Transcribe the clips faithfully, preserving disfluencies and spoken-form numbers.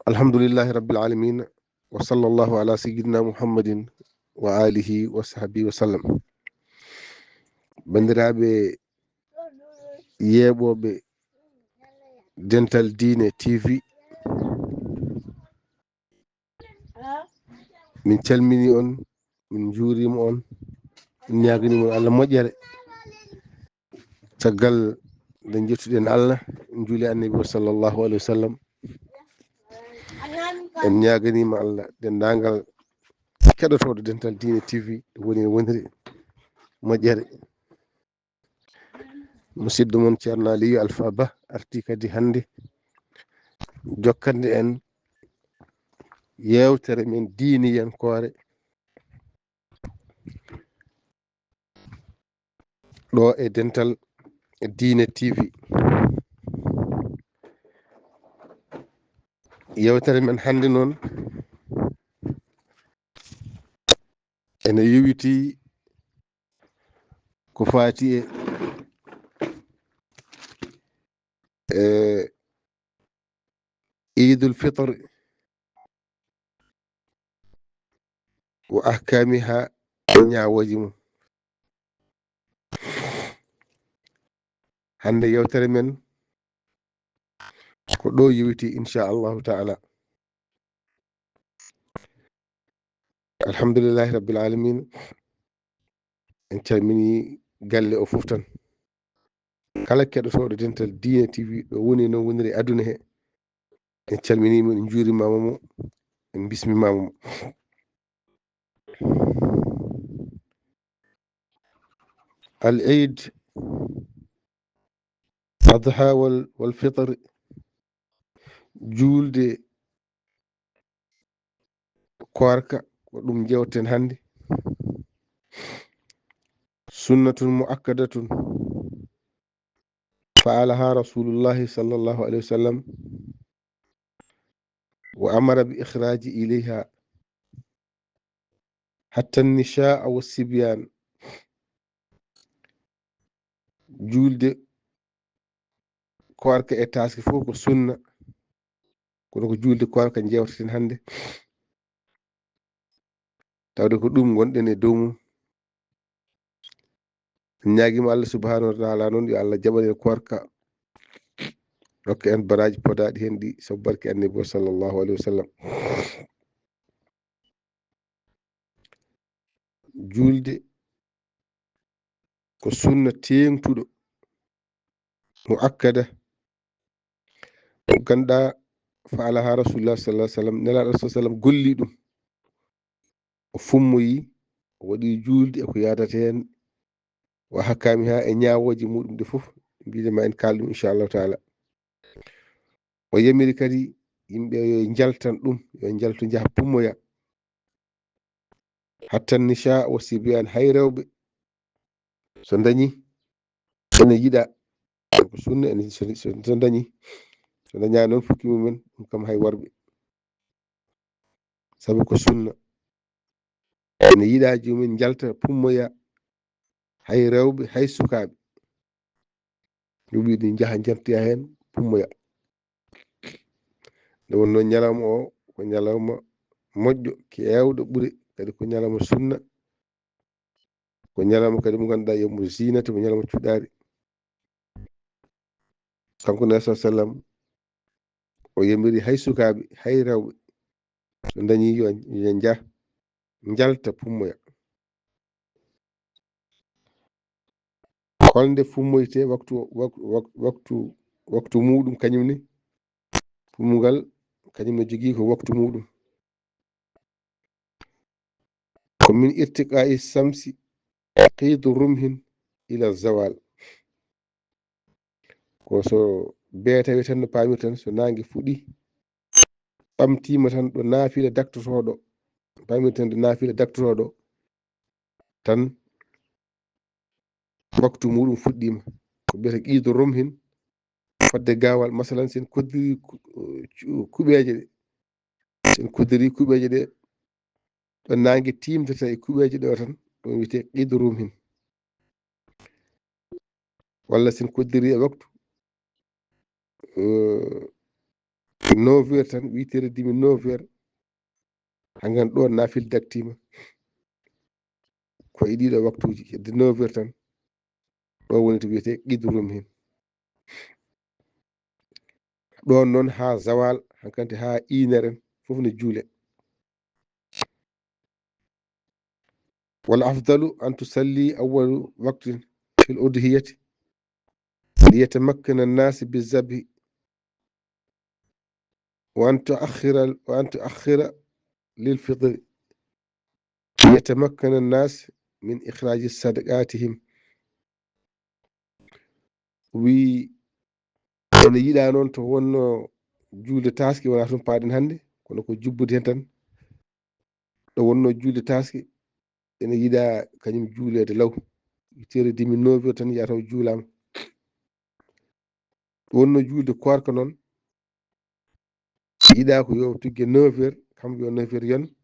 Alhamdulillahi rabbil alamin, wa sallallahu ala sayyidina Muhammadin wa alihi wa sahbihi wa sallam. Banndiraaɓe yeeɓooɓe Dental Diine T V, min calmini on, min njuurima on, min ñaagani mon Allah moƴƴere. Caggal nde njettuɗen Allah, en juuli Annabi o sallallahu alaihi wa sallam, en ñaaganima Allah denndaangal keɗotooɗo Dental Diine T V woni e woniri moƴƴere. Musidɗo mon Ceerno Aliyu Alfa Ba arti kadi hannde jokkande en yeewtere men diiniyankoore ɗo e Dental Diine T V. Yeewtere men hannde noon ene yowiti ko faati e, e Iidul Fitr wa ahkaamiha, e ñaawooji mum. Hannde yeewtere men ko ɗo yowiti, inchallahu taala. Alhamdulillahi rabbil alamin. En calmini galle o fof tan. Kala keɗotooɗo Dental Diine T V ɗo woni, no woniri aduna he, en calminima, en njuurimama mo, en bismimama mo. Al Eid Adha wal, wal Fitr, juulde koorka, ko ɗum jewten hannde. Sunnatun muakkadatun faalaha Rasulullahi sallallahu alaihi wa sallam wa amara bi ikhraji ilayha hatta nishaa wa sibyan. Juulde koorka e taaske fof ko sunna, kono ko juulde koorka jewteten hannde, tawde ko ɗum ngonɗen e dow mum. En ñaagima Allah subhanahu wa taala noon yo Allah jaɓan en koorka, rokka en baraaji podaaɗi heen ɗi sabu barke Annabi o sallallahu alaihi wa sallam. Juulde ko sunna teeŋtuɗo, muakkada, mo ganduɗa faalaha Rasulullah sallallahu alaihi wa sallam, Nelaaɗo sallallahu alaihi wa sallam golli ɗum, o fummoyi, o waɗi juulde e ko yaadata heen, wa ahkaamiha, e ñaawooje muɗum ɗe fof, mbiɗen ma en kaal ɗum inchallahu taala. O yamiri kadi yimɓe yo njaltan ɗum, yo njaltu, njaha pummoya. Hatta nisha wa sibyan, hay rewɓe so dañi ene yiɗa, ko sunna, ene so, so, so dañi, so daña noon fukki mumen, ɗum kam hay worɓe, sabu ko sunna. Ene yiɗa joomum njalta pummoya, hay rewɓe, hay sukaaɓe. Ɗum wiɗi njaha njaltoya heen, pummoya. Nde wonno ñalawma o ko ñalawma moƴƴo, keewɗo ɓure, kadi ko ñalawma sunna, ko ñalawma kadi mo ganduɗa yawmu zinati, ko ñalawma cuɗaari. Kanko nabi sa sallam o yamiri hay sukaaɓe, hay rewɓe, so dañi yo, yo njah, njalta pummoya. Holnde fummoyte? Waktu, wak-, wak-, waktu, waktu muɗum kañum ni, pummugal kañum ne jogii ko waktu muɗum. Ko min irtiqa'i samsi qidu rumhin ila zawal. Ko so bee tawi tan no pamirten, so nange fuɗi, ɓamtima tan ɗo naafila daktotoɗo, pamirten ɗo naafila daktotoɗo tan, waktu muɗum fuɗɗima. Ko mbiyata qidu rumhin, fodde gaawal, masalan, sen koddiri ku-, ku-, kuɓeeje ɗe, sen koddiri kuɓeeje ɗe, ɗo nange timtata e kuɓeeje ɗo tan, ɗum wiyete qidu rumhin. Walla sen koddiri e waktu, eh, Neuf heures tan, huit heures et demi, neuf heures. Hangan ɗo nafil daktima. Ko e ɗiɗo waktuji, hedde neuf heures tan. Ɗo woni to wiyete qidru rumhin. Ɗon noon haa zawal, hankanti haa ineren, fof ne juule. Wal afdalu an tusalli awwal waqtin fil udhiyati liyatamakkana an-nas bizabhi wa an tuakhira, wa an tuakhira lil fitri liyatamakkana an-nas min ikhraji sadaqatihim. Wi ene yiɗa noon to wonno juulde taaske, wona toon paaɗen hannde, kono ko jubbude heen tan. Ɗo wonno juulde taaske, ene yiɗa kañum juuleede law. Tere dimi neuf heures tan yataw juulaama. Ɗo wonno juulde koorka noon, yiɗa ko yo tugge neuf heures, kam yo neuf heures yon,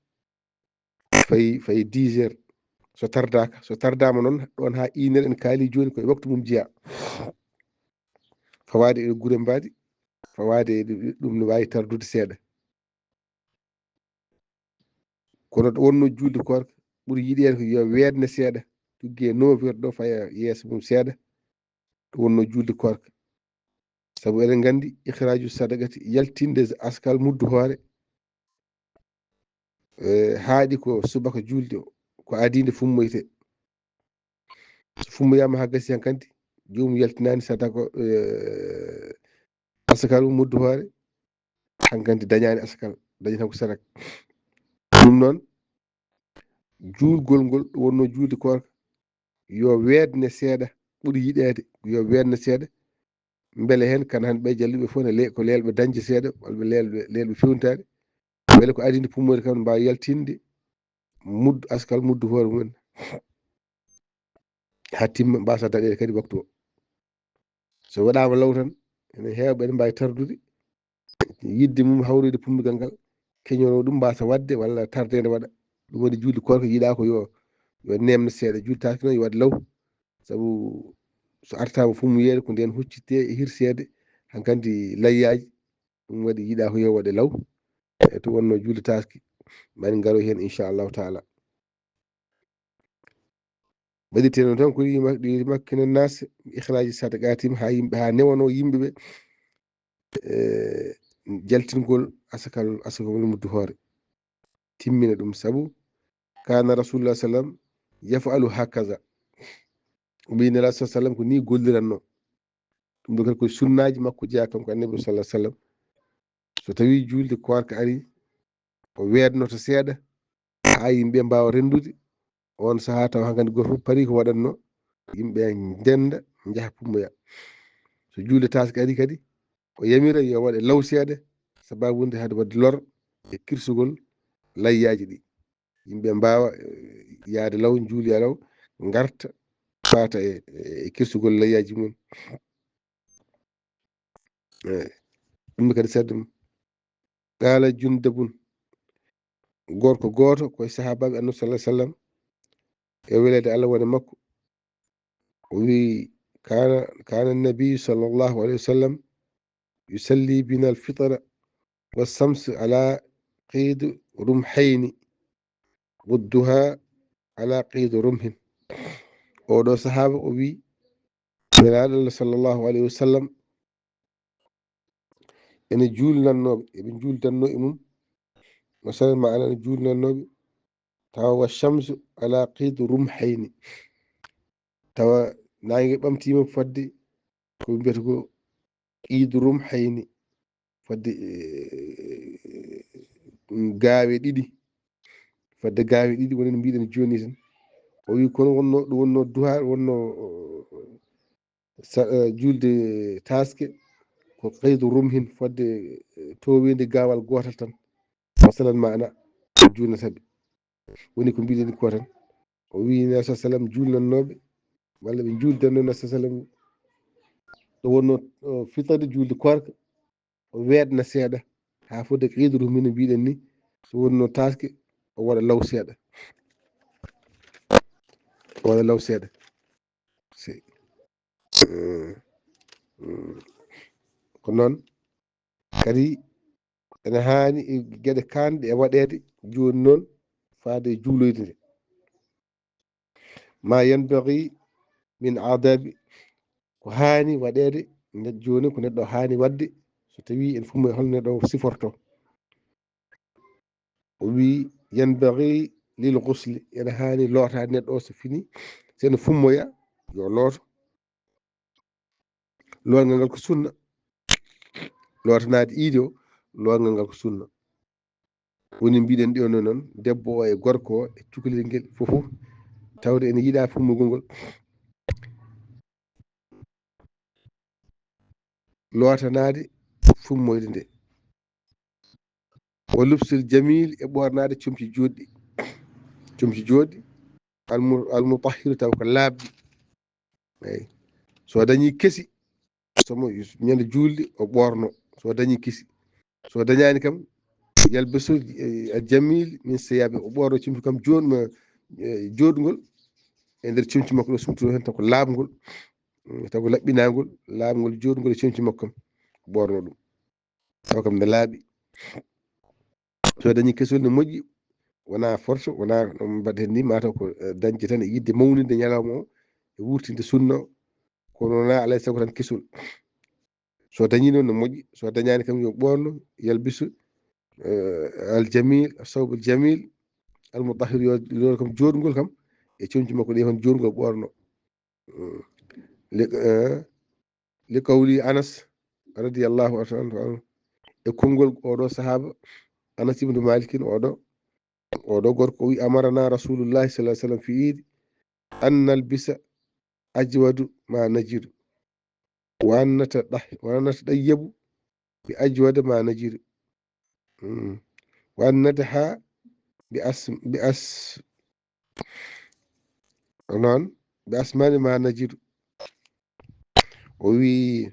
fay, fay dix heures. So tardaka, so tardama noon, ɗon ha inere en kaali jooni koye waktu mum jeeya. Fawaade e gure mbaɗi, fawaade e ɗum no wawi tardude seeɗa. Kono ɗo wonno juulde koorka, ɓuri yiɗeede ko yo weedne seeɗa, tugge neuf heures ɗo, faya yeeso mum seeɗa, ɗo wonno juulde koorka. Sabu eɗen nganndi, ikhraju sadaqati, yaltinde askal muddu hoore, e, haaɗi ko subaka juulde o, ko adii nde fummoyte. So fummoyaama haa gasi hankanti, joomum yaltinaani sadaka, e, askal muddu hoore, hankanti dañaani askal, dañi tan ko sadaka. Ɗum noon, juulgol ngol wonno juulde koorka, yo weedne seeɗa, ɓuri yiɗeede, yo weedne seeɗa, mbele heen kana hannde ɓe jalluɓe fof ne le-, ko leelɓe dañde seeɗa, walla ɓe leelɓe, leelɓe fewnitaade, mbele ko adii nde pummoyde kam, mbaawa yaltinde muddu, askal muddu hoore mumen, haa timma, mbasa daɗeede kadi waktu o. So waɗaama law tan, ene heewɓe ene mbaawi tardude, yiɗde mum hawroyde pummigal ngal, keñono ɗum mbasa waɗde walla tardeede waɗa. Ɗum waɗi juulde koorka yiɗa ko yo, yo neemne seeɗa, juulde taaske noon yo waɗ law. Sabu so artaama fummoyeede ko ndeen huccitte e hirseede, hankadi layyaaji, ɗum waɗi yiɗa ko yo waɗe law. E to wonno juulde taaske, mbaɗi ngaro heen inchallahu taala. Ɓaditeno tan ko ɗi mak-, ɗi makkina nas, ikhraaji sadaqatim, haa yimɓe, haa newano yimɓe ɓe, e, jaltingol asakal, asakal muddu hoore. Timmina ɗum, sabu kana Rasulullah sallam yafalu hakaza. O ɓe Nela sallam ko ni golliranno. Ɗum ɗo kadi ko sunnaaji makko jeyaa kanko Annabi sallallahu alaihi wasallam. So tawi juulde koorka ari, o weednoto seeɗa, haa yimɓe mbaawa renndude. Oon sahaa tawa hankadi gooto fof parii ko waɗatno, yimɓe ndennda, njaha pummoya. So juulde taaske ari kadi, o yamira yo waɗe law seeɗa, sabaabu nde hade waɗde lor e kirsugol layyaaji ɗi. Yimɓe mbaawa, eh, yahde law, njuuloya law, ngarta, paata e, e kirsugol layyaaji mum. Eh, ɗum ne kadi seeɗa mum. Qaala Jundabun, gorko gooto ko e sahaabaaɓe Annabi sallallahu alaihi wasallam, e weleede Allah wone makko, o wi, kana, kana Nabi sallallahu alaihi wasallam yusalli bina al-fitra wa shamsu ala qid rumhayni, wa duha ala qid rumhin. Oɗo sahaaba o wi, Nelaaɗo Allah sallallahu alaihi wasallam ene juulnannooɓe, eɓe juuldanno e mum, masalan, ma ana ene juulnannooɓe, tawa wa shamsu ala qid rumhayni, tawa naange ɓamtiima fodde ko ɓe mbiyata ko qid rumhayni, fodde, eh, gaawe ɗiɗi, fodde gaawe ɗiɗi, woni no mbiɗen jooni tan. O wi kono wonno, ɗo wonno duha, wonno, eh, sa-, eh, juulde taaske, ko qid rumhin, fodde, eh, towende gaawal gootal tan. Masalan, ma ana, juulnata ɓe. Woni ko mbiɗen ko tan. O wi Nabi sallam juulnannooɓe, walla ɓe juuldanno Nabi sallam, ɗo wonno, o, fitade juulde koorka, o weedna seeɗa, haa fodde qid rumhin no mbiɗen ni, so wonno taaske, o waɗa law seeɗa. O waɗa law seeɗa. Se-, eh, mm. Ko noon, kadi ene haani e geɗe kaanɗe e waɗeede jooni noon faade e juuloyde nde. Ma yanbaghi min aadabi, ko haani waɗeede, nde jooni ko neɗɗo haani waɗde, so tawii en fummoyii, hol neɗɗo o siforto? O wii, yanbaghi lil ghusli, ene haani lootaade neɗɗo o so fini, so ene fummoya, yo looto. Lootngal ngal ko sunna. Lootanaade iidi o, lootngal ngal ko sunna. Woni mbiɗen ɗo noon, debbo o e gorko o e cukalel ngel fof, tawde ene yiɗaa fummugol ngol. Lootanaade fummoyde nde. Wa lubsil jamil, e ɓoornaade comci jooɗɗi. Comci jooɗɗi, almu-, almutahhiru, taw ko laaɓɗi. Eey. So dañii kesi, so mo ñande juulde o ɓoorno, so dañii kesi. So dañaani kam, yalbisu, eh, al jamil min siyabi, o ɓoorno comci kam joon-, eh, jooɗngol e nder comci makko ɗo, sumtoro heen taw ko laaɓngol, mm, taw ko laɓɓinaangol, laaɓngol jooɗngol e comci makko kam, o ɓoorno ɗum. Taw kam ne laaɓi. So dañii kesol ne moƴƴi, wonaa forso, wonaa no mbaɗen ni, mataw ko, eh, dañde tan e yiɗde mawninde ñalawma o, e wurtinde sunna o, kono wonaa alaa e sago tan kesol. So dañii noon ne moƴƴi, so dañaani kam yo ɓoorno, yalbisu, eh, al jamil, sawbal jamil, al mutahhir, yo, yo kam jooɗngol kam, e comci makko ɗe hon jooɗngol ɓoorno. Mm. Li, eh, li qawli Anas radiyallahu anhu, e konngol oɗo sahaaba Anas ibn Malikin, oɗo, oɗo gorko o wi, amarana Rasulullahi sallallahu alaihi wasallam fi idi an nalbisa ajwadu ma najidu, wa an natadayyabu bi ajwada ma najidu. Mm. Wa an nadha bi as-, bi as-, noon, bi asmani ma najidu. O wi,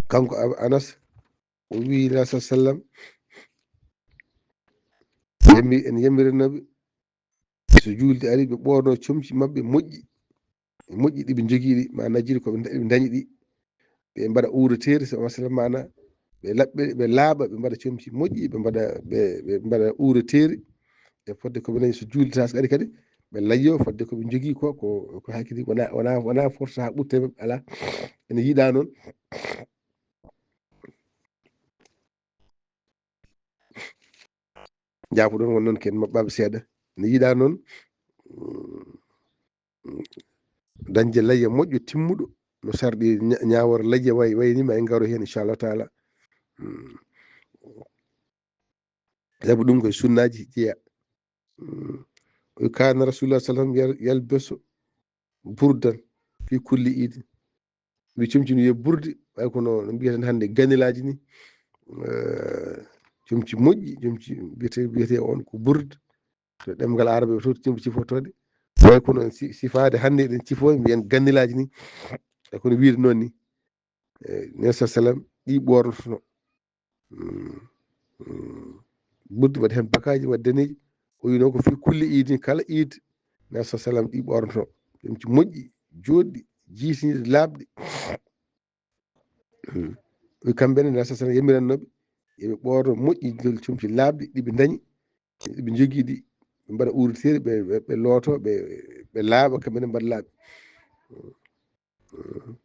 kanko Ab-, Anas, o wi, Nabi sallam, yambi-, en yamiranooɓe, so juulde ari, ɓe ɓoorno comci maɓɓe moƴƴi, moƴƴi ɗi ɓe njogii ɗi, ma najidu ko ɓe nda-, ɓe ndañi ɗi, ɓe mbaɗa uureteeri, so masalan maana, ɓe laɓɓe, ɓe laaɓa, ɓe mbaɗa comci moƴƴi, ɓe mbaɗa, ɓe, ɓe mbaɗa uureteeri, e fodde ko ɓe ndañi so juulde taas ari kadi, ɓe layyo fodde ko ɓe njogii ko, ko, ko hakkiti, wona, wona, wona forsa haa ɓurte maɓɓe, alaa. Ene yiɗaa noon. Jaafoɗon won noon ken maɓɓaaɓe seeɗa. Ne yiɗaa noon, mm, dañde layya moƴƴo timmuɗo, no sarɗi ña-, ñaawore layya way-, wayni ma en ngaro heen, inchallahu taala. Mm. Sabu ɗum koye sunnaaji jeya. Mm. O wi, kana Rasulullah sallallahu alaihi wasallam yal-, yalbasu burdan fi kulli idin. Wi comci no wiye burdi, way kono no mbiyeten hannde ganilaaji ni. Eh, comci moƴƴi, comci mbiyete, mbiyete on ko burda. To ɗemngal arabe to cifo-, cifotoɗe. Way kono si-, sifaade hannde eɗen cifo mbiyen ganilaaji ni. E kono wiide noon ni. Eh, Nabi sallam ɗi ɓoornotono. Mm, mm. Burdi waɗi heen bakaaji, waɗi daneeji. O wino ko fii kulli iidin, kala iid, Nabi sallam ɗi ɓoornoto. Ɗum ci moƴƴi, jooɗɗi, jiisniiɗi, laaɓɗi. Mm. O wi kamɓe ne, Nabi sallam yamirannoɓe, yo ɓe ɓoorno moƴƴi, jol comci laaɓɗi, ɗi ɓe ndañi, ɗi ɓe njogii ɗi, ɓe mbaɗa uureteeri, ɓe, ɓe, ɓe looto, ɓe, ɓe laaɓa, kamɓe ne mbaɗa laaɓi. Mm.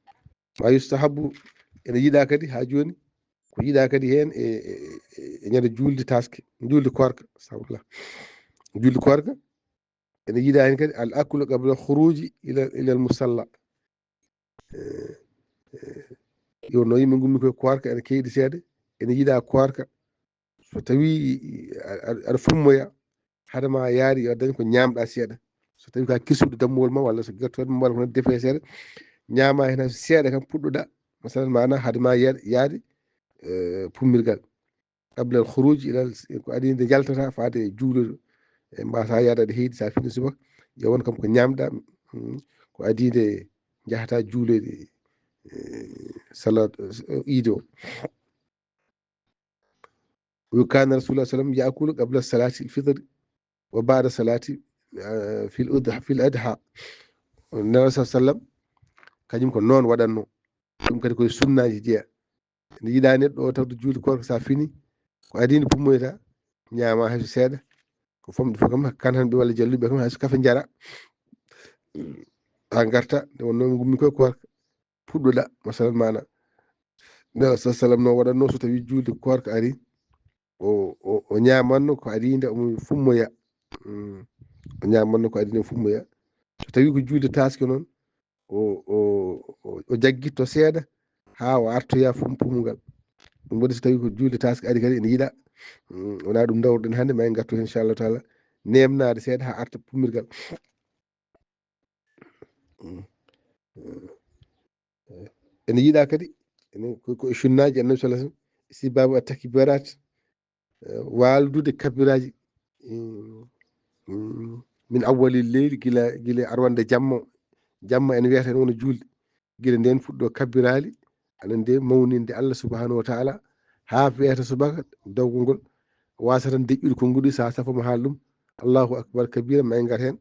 Ma yustahabu, ene yiɗaa kadi haa jooni, ko yiɗaa kadi heen e, e, e, e ñande juulde taaske, juulde koorka, astagfirullah. Juulde koorka, ene yiɗaa heen kadi al aklu qabla khuruji ila, ila al musalla. Eh, eh, yo no yimɓe ngummi koye koorka, ene keedi seeɗa, ene yiɗaa koorka, so tawi a-, a-, aɗa fummoya, hade ma yaade, yo dañ ko ñaamɗa seeɗa. So tawi ka kirsuɗo dammuwol ma, walla so gertoɗe ma, walla kono defe seeɗa, ñaama heen hay so seeɗa kam puɗɗoɗa. Masalan, maana hade ma ya-, yaade, eh, pummirgal. Qabla al khuruj ila al, ko adii nde jaltata faade e juulirde. E mbasa yaade aɗa heydi, sa fini subaka, ƴeewan kam ko ñaamɗa, mm, ko adii nde njahata juulirde, eh, salat, eh, iidi o. Wa kana Rasulullah sallam yakulu qabla salati al-fitr wa ba'da salati, eh, fil udha-, fil adha. Nabi sallam kañum ko noon waɗanno. Ɗum kadi koye sunnaaji jeya. Ene yiɗaa neɗɗo o tawde juulde koorka, so a fini, ko adii nde pummoyta, ñaama hay so seeɗa. Ko famɗi fof kam, kan han ɓe walla jalluɓe kam, hay so kafe njara. Haa ngarta, nde wonnoo mi ngummi koye koorka, puɗɗoɗaa, masalan maana. Nde Rasul sallam no waɗatnoo so tawii juulde koorka ari, o, o, o ñaamanno ko adii nde omo fummoya. Mm. O ñaamanno ko adii nde fummoya. So tawii ko juulde taaske noon, o, o, o, o jaggitto seeɗa haa o artoya fum-, pummungal. Ɗum waɗi so tawii ko juulde taaske ari kadi ene yiɗaa. Mm, wonaa ɗum ndawruɗen hannde, ma en ngartu heen inchallahu taala, neemnaade seeɗa haa arta pummirgal. Mm. Ene yiɗaa kadi, ene ko, ko e sunnaaji Annabi sallallahu alaihi wasallam, istihbaabu at-takbirat, eh, waaldude kabbiraaji, mm, mm, min awwalil leyli, gila, gila arwannde jamma, jamma ene wiyata en wona juulde. Gila ndeen fuɗɗo kabbiraali, aɗa nde mawninde Allah subhanahu wa ta'ala, haa wiyata subaka dawgol ngol, waasa tan deƴƴude konnguɗi, so a safooma haal ɗum, Allahu akbar kabira, ma en ngar heen,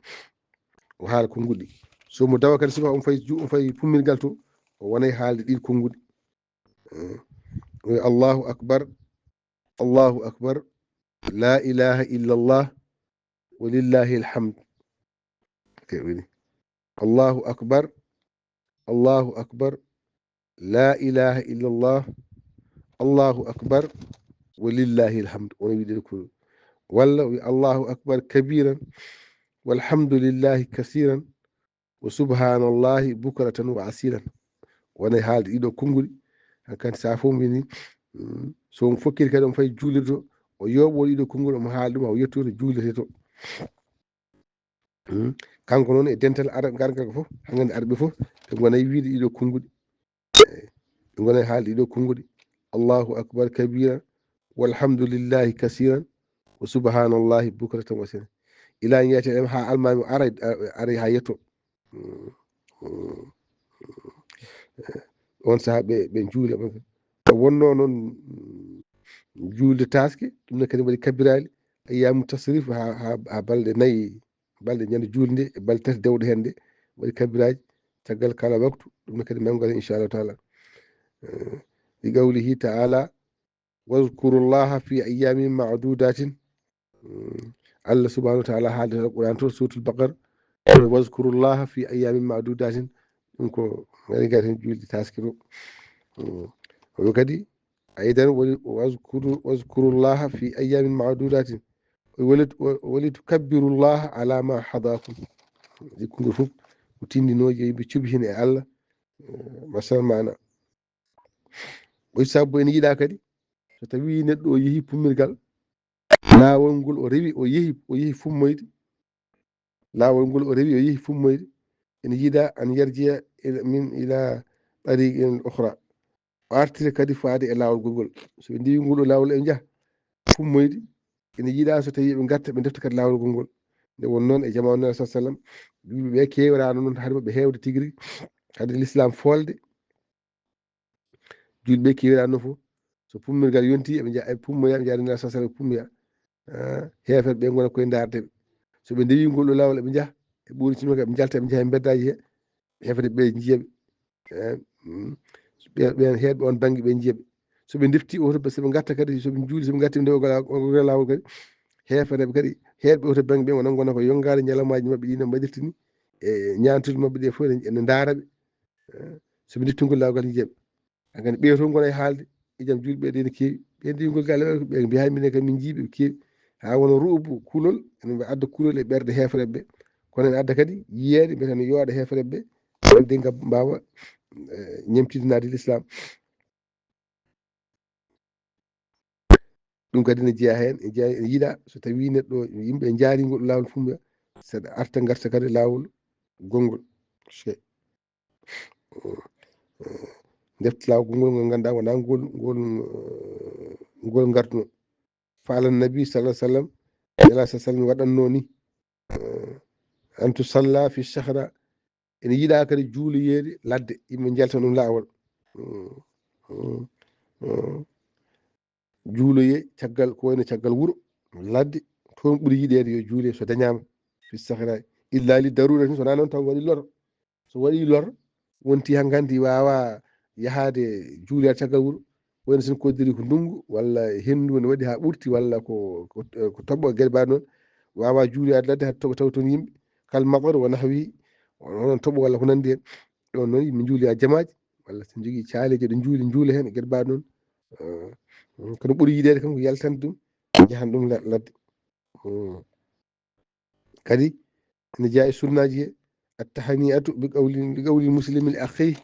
o haala konnguɗi. So mo dawa kadi subaka, omo fayi ju-, omo fayi pummirgal to, o wonay haalde ɗiɗi konnguɗi. Eh, o wiya, "Allahu akbar, Allahu akbar, la ilaha illallah, wa lillahi alhamd." Ke woni, "Allahu akbar, Allahu akbar, la ilaha illallah, Allahu akbar, wa lillahi alhamd." Wona wiide ko, walla o wiya, "Allahu akbar kabiran, walhamdulillahi kasiran, wa subhanallahi bukratan wa asilan." Wona e haalde ɗiɗo konnguɗi. Hankkadi so a fof mbini, mm, so on fokkiri kadi on fayi juulirde to, o yooɓo ɗiɗo konnguɗi, omo haala ɗum, o yettoto juulirde to. Mm. Kanko noon e dental ara-, gargal ko fof, hankkadi arɓe fof, ɓe ngona e wiide ɗiɗo konnguɗi. Eh, ɓe ngona e haalde ɗiɗo konnguɗi. Allahu akbar kabira, walhamdulillahi kasiran, wa subhanallahi bukratan wa asila. Ila yiyata en haa almaami ara, ara haa yetto. Mm, mm, mm. On sahaa ɓe, ɓe njuula ɓe. Ko wonnoo noon, mm, juulde taaske, ɗum ne kadi waɗi kabbiraali, ayyaamu tasrif haa, haa, haa balɗe nayi, balɗe ñande juulde nde, e balɗe tati dewɗe heen nde, waɗi kabbiraaji, caggal kala waktu, ɗum ne kadi mawgal, inchallahu taala. Eh, li qawlihi taala, "Wazkurullaha fi ayyamin ma'dudatin." Mm. Allah subhanahu wa ta'ala haalde to Alquran to, Suratul Baqara, "Wazkurullaha fi ayyamin ma'dudatin." Ɗum ko ngari ngari heen juulde taaske to. Mm. O wi kadi, aydan, wali, "Wazkuru, wazkurullaha fi ayyamin ma'dudatin." O wi, "Wali, wali tukabbirullaha ala ma hadakum." Ɗi konngol fof ko tindinooji yo yimɓe cuɓi heen e Allah. Eh, masal maana. O sabu ene yiɗaa kadi, so tawii neɗɗo o yehi pummirgal, laawol ngol o rewi, o yehi, o yehi fummoyde. Laawol ngol o rewi, o yehi fummoyde. Ene yiɗaa an yarjiya ila, min ila tariqin ukhra. O artira kadi faade e laawol gongol. So ɓe ndewi ngol ɗo laawol e njaha fummoyde, ene yiɗaa so tawii ɓe ngarta, ɓe ndefta kadi laawol gongol. Nde won noon e jamaanu Nabi sallallahu alaihi wasallam, yimɓe ɓe keewiraano noon hade maɓɓe heewde tigi rigi, hade l'islam foolde. Julɓe keewiraano fof, so pummirgal yonti, eɓe nja-, eɓe pummoya, eɓe njaha Nabi sallallahu alaihi wasallam, ɓe pummoya. Ah, heeferɓe ɓe ngona koye ndaarde ɓe. So ɓe ndewi ngol ɗo laawol, eɓe njaha, e ɓuri tino, eɓe njalta, eɓe njaha e mbeddaaji he, heeferɓe ɓe njiya ɓe. Eh, mm. Ɓe, ɓen heedɓe on bannge ɓe njiya ɓe. So ɓe ndefti oto, so ɓe ngatta kadi, so ɓe njuuli, so ɓe ngatti nde o gala, o gala laawol kadi, heeferɓe kadi, heedɓe oto bannge ɓe wona ngona ko yongaade ñalawmaaji maɓɓe ɗi no mbaɗirta ni, e ñaantuuji maɓɓe ɗe fof ene, ene ndaara ɓe. Eh, so ɓe ndefti ngol laawol kadi njiya ɓe. Hankadi ɓe to ngona e haalde, e jam julɓe ɓe ne keewi. Ɓe ndi ngol galle ɓe, ɓe mbiya, "Hay minen kam min njii ɓe keewi." Haa wona ruubu kulol, ene adda kulol e ɓerɗe heeferɓe ɓe. Kono ene adda kadi yiyeede, mbiyata no yooɗa heeferɓe ɓe. Ɓe ngam mbaawa, eh, ñemtindinaade l'islam. Ɗum kadi ne jeyaa heen, e jeyaa, ene yiɗaa so tawii neɗɗo, yimɓe njaari ngol laawol fummoya, saɗa arta ngarta kadi laawol gongol. Se-, ndefta laawol gongol ngol ngannduɗaa wonaa ngol, ngol, ngol ngartuno. Fa ala nabi sallallahu alaihi wasallam, Nela sallallahu alaihi wasallam waɗatnoo ni, eh, an tusalla fi sahra, ene yiɗaa kadi juuloyeede ladde, yimɓe njalta ɗum laawol. Mm, mm, mm. Juuloyee caggal, ko wayno caggal wuro, ladde, toon ɓuri yiɗeede yo juulee so dañaama fi sahra, illa li darura, so wonaa noon taw waɗi lor. So waɗi lor, wonti hankadi waawaa yahaade juuloyaade caggal wuro, woni sen koddiri ko ndungu, walla henndu ne waɗi haa ɓurti, walla ko, ko, ko toɓo, geɗe mbaɗ noon. Waawa juuli haa ladde, haa toɓo taw toon yimɓe. Kal matar wa nahwi, onon toɓo walla ko nanndi heen. Ɗoon noon, yimɓe njuuli haa jamaaji, walla so njogii caaleeje ɗo njuuli, njuula heen, geɗe mbaɗ noon. Eh, kono ɓuri yiɗeede kam ko yaltande ɗum, njahan ɗum la-, ladde. Mm. Kadi, ene jeyaa e sunnaaji he, at-tahni'atu bi qawli, bi qawli muslimin li akhihi.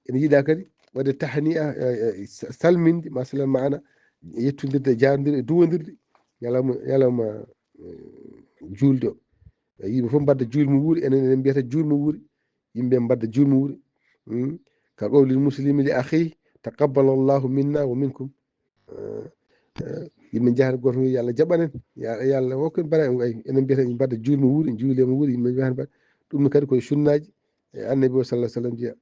Ene yiɗaa kadi waɗde tahni'a, eh, eh, sa-, salminde, masalan, maana, yettondirde, jaarndirde, duwondirde, ñalawma, ñalawma, eh, juulde o. Eh, yimɓe fof mbadda juulde mum wuuri, enen, enen mbiyata juulde mum wuuri. Yimɓe mbadda juulde mum wuuri. Hmm? Ka qawli muslimi li akhihi, taqabbala Allahu minna wa minkum. Eh, eh, yimɓe njahata gooto wiya, "Yo Allah jaɓan en." Ya, ya Allah, o ko en mbara, ay, enen mbiyata en mbadda juulde mum wuuri, juulde mum wuuri, yimɓe njahata mbadda. Ɗum ne kadi koye sunnaaji, e Annabi o sallallahu alaihi wasallam jeyaa.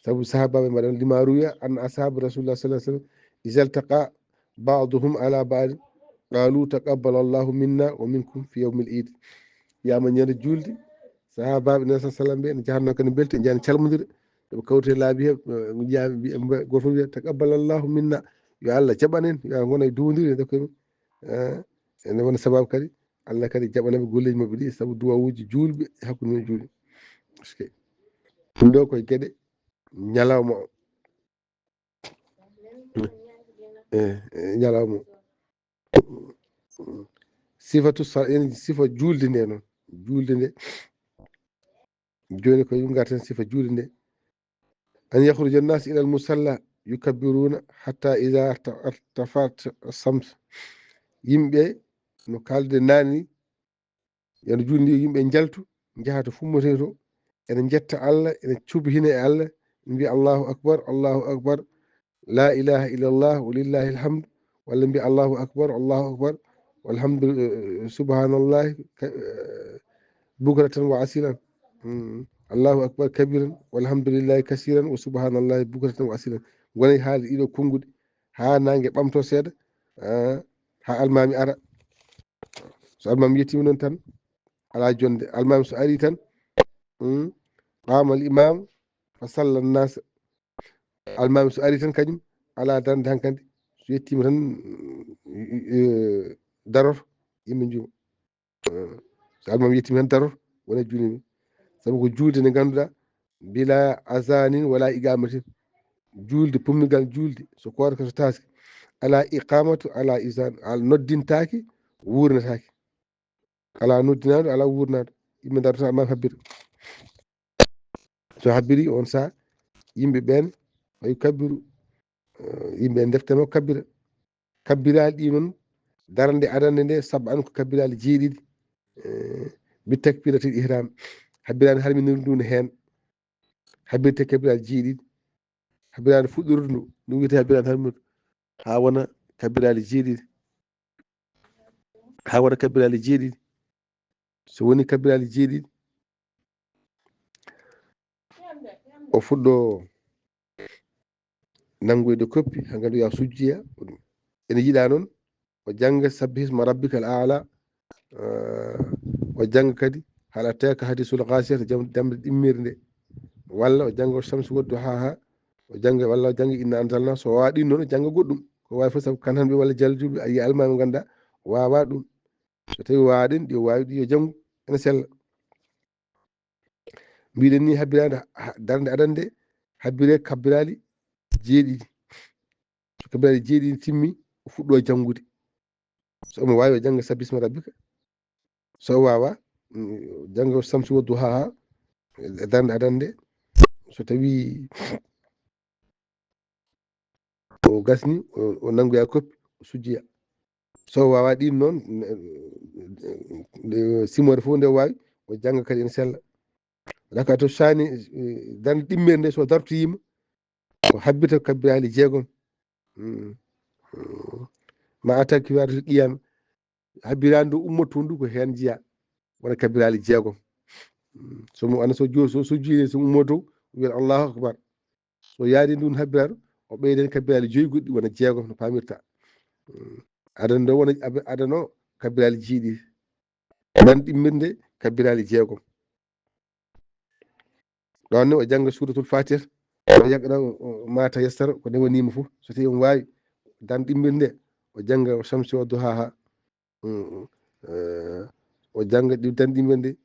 Sabu sahaabaaɓe mbaɗa, lima ruwiya an ashaabi Rasulullah sallallahu alaihi wasallam, iza iltaqa ba'duhum ala ba'd, qalu, "Taqabbala Allahu minna wa minkum fi yawmil Eid." Wiyaama ñande juulde, sahaabaaɓe Nabi sallallahu alaihi wasallam ɓe ne jahatnoo kadi mbelta, njahata calmondira, ɓe kawta e laabi he, ɓe njiya, ɓe mbiya, gooto fof wiya, "Taqabbala Allahu minna." Yo Allah jaɓan en, yo Allah wona e duwondire, nde koye men. Eh, ene wona sababu kadi, Allah kadi jaɓana ɓe golleeji maɓɓe ɗi, sabu duwawuuji juulɓe e hakkunde men juulɓe. Parce que ɗum ɗo koye geɗe ñalawma o. Eh, eh, ñalawma o. Sifatu sa-, en sifa juulde nde noon. Juulde nde. Jooni ko yum ngarten sifa juulde nde. An yakhruja an-nas ila al-musalla yukabbiruna hatta idha irta-, irtafa'at ash-shams. Yimɓe no kaalde naani, yano juulde nde yimɓe njaltu, njaha to fummoto to, ene njetta Allah, ene cubhina e Allah, mbiya, "Allahu akbar, Allahu akbar, la ilaha illallah, wa lillahi alhamd," walla mbiya, "Allahu akbar, Allahu akbar, walhamdu, eh, subhanallahi, ka-, eh, bukratan wa asilan." Mm. "Allahu akbar kabiran, walhamdulillahi kasiran, wa subhanallahi bukratan wa asilan." Ngona e haalde ɗiɗo konnguɗi, haa naange ɓamto seeɗa, ah, haa almaami ara. So almaami yettiima noon tan, alaa jonnde. Almaami so ari tan, hmm, qaama al imam fa salla an-nas. Almaami so ari tan kañum, alaa darnde hankadi. So yettiima tan, eh, daroto, yimɓe njuuma. Eh, so almaami yettiima tan daroto, wona juulde. Sabu ko juulde nde ngannduɗaa, bila azanin wala iqamatin. Juulde, pummigal juulde, so koorka so taaske, alaa iqamatu, alaa izan, al noddintaake, wuurnataake. Alaa noddinaaɗo, alaa wuurnaaɗo. Yimɓe ndaroto, almaami habbira. So habbiri on saa, yimɓe ɓeen, fa yukabbiru, eh, yimɓe ndeftema kabbira. Kabbiraali ɗi noon, darnde adannde nde, sab'an ko kabbiraali jeeɗiɗi. Eh, bi takbiratil ihram. Habbiraande harminirndu ndu ne heen. Habbirte kabbiraali jeeɗiɗi. Habbiraande fuɗɗordu ndu, ndu wiyetee habbiraande harminirdu. Haa wona kabbiraali jeeɗiɗi. Haa wona kabbiraali jeeɗiɗi. So woni kabbiraali jeeɗiɗi, o fuɗɗo nanngoyde koppi, haa ngandu ya sujjiya. Ene yiɗaa noon, o jannga sabbihisma rabbikal aala, eh, o jannga kadi hal ataaka hadiisul ghaashiya, jam-, jamɗe ɗimmirde. Walla o jannga shamsi wadduhaaha, o jannga, walla o jannga inna anzalna, so o waawaa ɗin noon, o jannga goɗɗum. Ko waawi fof, sabu kan han ɓe walla jaljuɓe, a yiya almaami mo ngannduɗaa, o waawaa ɗum. So tawi o waawaa ɗin, ɗi o waawi ɗi, yo janngu, ene sella. Mbiɗen ni habbiraande ha-, darnde adannde, habbire kabbiraali jeeɗiɗi. So kabbiraali jeeɗiɗi timmi, o fuɗɗo janngude. So omo waawi, o jannga sabbihisma rabbika. So o waawaa, mm, jannga shamsi wadduhaaha, e darnde adannde. So tawi o gasni, o, o nanngoya koppi, o sujjiya. So o waawaa ɗin noon, eh, eh, simoore fof nde o waawi, o jannga kadi ene sella. Rakatu saani, eh, darnde ɗimmere nde, so dartoyiima, o habbita kabbiraali jeegom. Mm. Mm. Ma attaque ki warata qiyam. Habbiraande ndu ummoto ndu ko heen jeyaa. Wona kabbiraali jeegom. Mm. So mo, ana so jo-, so, so juuli, so ummoto, wiyata Allahu akbar. So yaadi ndun habbiraɗo, o ɓeyden kabbiraali joyi goɗɗi wona jeegom no paamirta. Mm. Adano ɗo wona ab-, adano kabbiraali jeeɗiɗi. Nan ɗimmirde kabbiraali jeegom. Ɗon ne o jannga Suuratul Faatiha, o yaqra, o, o ma tayassara, ko newaniima fof. So tawi omo waawi, dan ɗimmir nde, o jannga wa shamsi wa duhaha. Mm, eh, o jannga ɗi dan ɗimmir nde,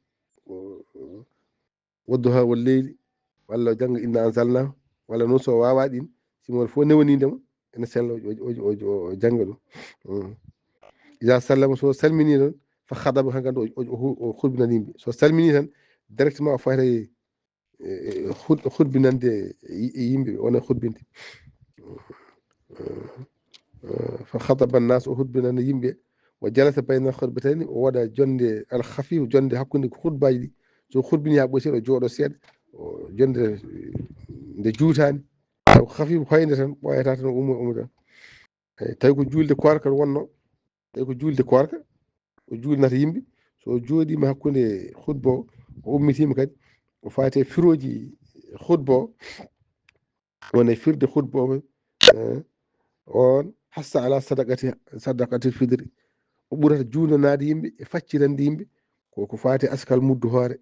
o, o, wa duha wal leyli, walla o jannga inna anzalna, walla noon so o waawaa ɗin, si mo fof newaniinde mo, ene sella o, o, o, o, o jannga ɗum. Mm. Iza sallama, so salmini noon, fa khadaba, hankadi o, o, o, o hutbinani yimɓe. So salmini tan, directement o fayta e, e, hut-, hutbinande yi-, yimɓe, wona hutbinde. Fa khadaba nnas, o hutbinana yimɓe. Wa jalasa bayna khutbatayni, o waɗa jonde al khafif, jonde hakkunde hutbaaji ɗi. So hutbini haa ɓoy seeɗa, o jooɗo seeɗa, o jonde nde juutaani. Taw khafif, hoynde tan, ɓooyata tan, o ummo, ummo tan. Eyi, tawi ko juulde koorka wonno, tawi ko juulde koorka, o juulinata yimɓe. So o jooɗiima hakkunde hutba o, o ummitima kadi, o faati e firooji hutba o, wona e firde hutba o, eh, on hassa ala sadaqati, sadaqatil fitri. O ɓurata juulanaade yimɓe e faccirande yimɓe ko, ko faati askal muddu hoore,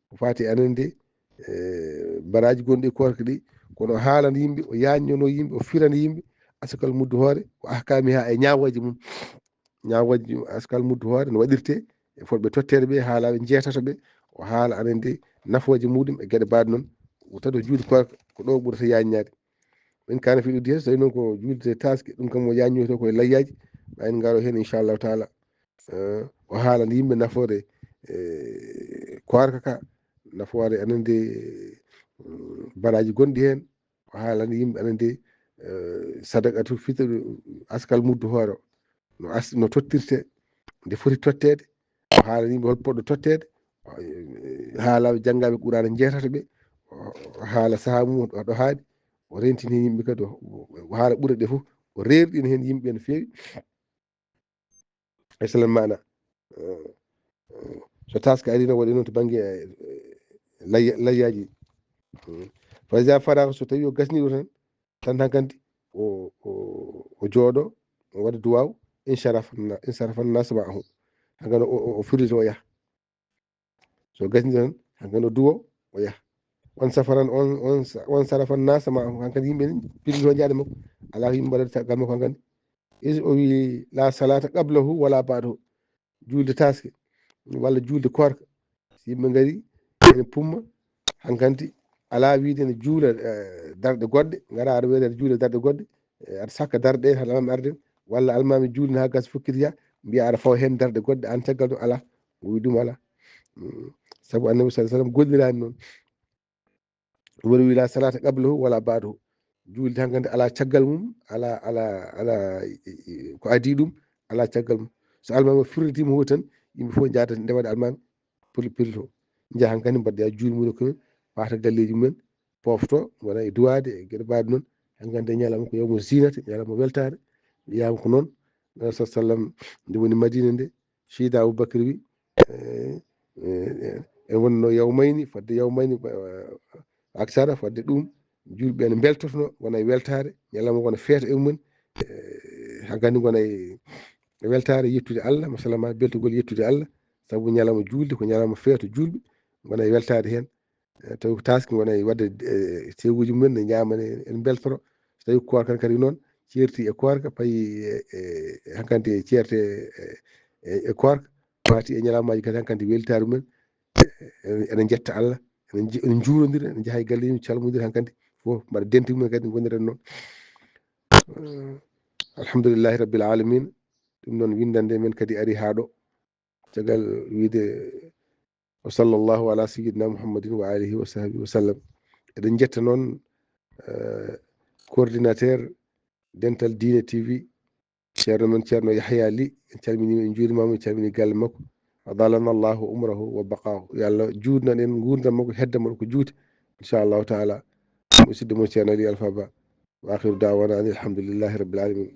ko faati anande, eh, baraaji gonɗi e koorka ɗi, kono o haalana yimɓe, o yaññono yimɓe, o firana yimɓe askal muddu hoore, o ahkaamiha e ñaawooje mum. Ñaawooje askal muddu hoore no waɗirte e fotɓe totteede ɓe, haalaaɓe jeetato ɓe, o haala anande nafooje muɗum e geɗe baaɗe noon. O tato juulde koorka ko ɗo ɓurata yaññaade. Min kana fi ɗuddi he, so tawi noon ko juulde taaske, ɗum kam o yaññoyto koye layyaaji, ma en ngaro heen inchallahu taala. Eh, o haalana yimɓe nafoore, eh, koorka ka, nafoore anande, mm, baraaji gonɗi heen, o haalana yimɓe anande, eh, sadaqatu fitr, askal muddu hoore o, no as-, no tottirte, nde foti totteede, o haalana yimɓe hol poɗɗo totteede, eh, haala janngaaɓe Qur'aana jeetato ɓe, o, o haala sahaa mum, o, o haaɗi, o rentini yimɓe kadi, o, o haala ɓure ɗe fof, o reerɗina heen yimɓe no feewi. E selen maana. Eh, eh, so taaske ari no waɗi noon to bannge, eh, layya-, layyaaji. Mm. Fa iza faraga, so tawi o gasni ɗo tan, tan hankadi o, o, o jooɗo, o waɗa duwaaw, in sharafa na-, in sharafa nasu ma'ahu. Hankadi o, o, o firlito o yaha. So gasni tan, hankadi o duwo, o yaha. On safaran, on, on sa-, on sarafan nasa ma, hankadi yimɓe ni, pirlito jaade makko. Alaa ko yimɓe mbaɗata caggal makko hankadi. Is o wi, "La salata qablahu wala ba'dahu." Juulde taaske, walla juulde koorka. So yimɓe ngari, ene pumma, hankadi alaa wiide ene juula, eh, darɗe goɗɗe, ngara aɗa wiyde aɗa juula darɗe goɗɗe, eh, aɗa sakka darɗe ɗe, haa almaami arde, walla almaami juulna haa gasa fukkiti yaa, mbiya aɗa fawa heen darɗe goɗɗe, aan caggal ɗum alaa. O wi ɗum alaa. Mm. Sabu Annabi sallallahu alaihi wasallam golliraani noon. Woni wi, "La salata qablahu wala ba'dahu." Juulde hankadi alaa caggal mum, alaa, alaa, alaa, i, i, ko adii ɗum, alaa caggal mum. So almaami firlitiima hooti tan, yimɓe fof njaada ndewaɗa almaami, pirli-, pirlito. Njaha hankadi mbaɗa juulmuuji koye, paata galleeji mumen, pofto, wona e duwaade, e geɗe baaɗe noon. Hankadi e ñalawma ko yawmu zinata, ñalawma weltaare. Wiyaama ko noon, Nabi sallallahu alaihi wasallam nde woni Madina nde, Seydi Abubakar wi, eh, eh, eh, en wonno yawmayni, fodde yawmayni, eh, aksara, fodde ɗum, juulɓe ene mbeltotono, wona e weltaare, ñalawma wona feeto e mumen, eh, hankadi ngona e weltaare yettude Allah, masalan ma beltugol yettude Allah, sabu ñalawma juulde ko ñalawma feeto juulɓe, ngona e weltaare heen. Eh, tawi ko taaske ngona e waɗde, eh, teewuuji mumen, ne ñaama, ne, en mbeltoro. So tawi ko koorka kadi noon, ceerti e koorka, payi e, e, e hankadi e ceerte e, e, e koorka, faati e ñalawmaaji kadi hankadi weltaare mumen. Eh, en, ene njetta Allah, ene nji-, ene njuurondira, ene njaha e galleeji mum, calmondira hankadi fof, mbaɗa dente mumen kadi ngondiren noon. Eh, alhamdulillahi rabbil alamin. Ɗum noon winndannde men kadi ari haa ɗo. Caggal wiide, "Wa sallallahu ala sayyidina Muhammadin wa alihi wa sahbihi wa sallam." Eɗen njetta noon, eh, coordinateur Dental Diine T V, ceerno men, Ceerno Yahya Ly, en calminii mo, en njuuriima mo, en calminii galle makko. Adalana Allahu umrahu wa baqaahu. Yo Allah juutnan en nguurndam makko, hedda mo ko juuti, inchallahu taala. Musidɗo mon Ceerno Ly Alpha Ba. Wa akhiru da'wana anil hamdulillahi rabbil alamin.